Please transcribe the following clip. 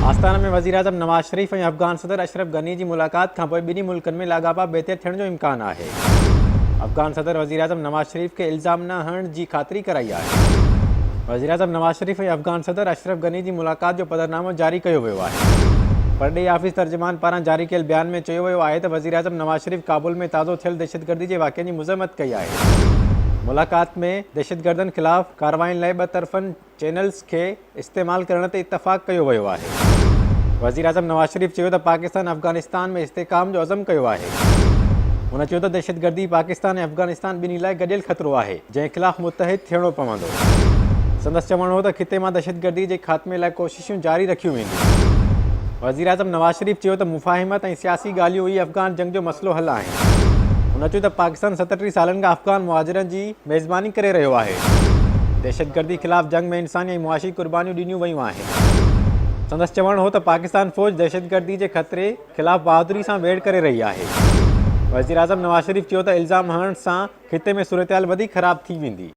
آستانه ۾ وزيراعظم نواز شريف ۽ افغان صدر اشرف غني جي ملاقات کانپوء ٻنهي ملڪن ۾ لاڳاپا بهتر ٿيڻ جو امڪان آهي. افغان صدر وزيراعظم نواز شريف کي الزام نه هڻڻ جي خاطري ڪرائي آهي. وزيراعظم نواز شريف ۽ افغان صدر اشرف غني جي ملاقات جو پڌرنامو جاري ڪيو ويو آهي. پرڏيهي آفيس ترجمان پاران جاري ڪيل بيان ۾ چيو ويو آهي ته وزيراعظم نواز شريف ڪابل ۾ تازو ٿيل دهشتگردي جي واقعن جي مذمت ڪئي آهي. ملاقات ۾ دهشتگردن خلاف ڪاررواين لاء ٻطرفن چينلز کي استعمال ڪرڻ تي اتفاق ڪيو ويو آهي. وزيراعظم نواز شريف چيو ته پاڪستان افغانستان ۾ استحڪام جو عزم ڪيو آهي. هن چيو ته دهشتگردي پاڪستان ۽ افغانستان ٻنهي لاء گڏيل خطرو آهي، جنهن خلاف متحد ٿيڻو پوندو. سندس چوڻ هو ته خطي مان دهشتگردي جي خاتمي لاء ڪوششون جاري رکيون وينديون. وزيراعظم نواز شريف چيو ته مفاهمت ۽ سياسي ڳالهيون ئي افغان جنگ جو مسئلو حل آهن. هن چيو ته پاڪستان 37 سالن کان افغان مهاجرن جي ميزباني ڪري رهيو آهي. دهشتگردي خلاف جنگ ۾ انساني ۽ معاشي قربانيون ڏنيون ويون آهن. سندس چوڻ هو ته پاڪستان فوج دهشتگردي جي خطري خلاف بهادري سان ويڙهه ڪري رهي آهي. وزيراعظم نواز شريف چيو ته الزام هڻڻ سان خطي ۾ صورتحال وڌيڪ خراب ٿي ويندي.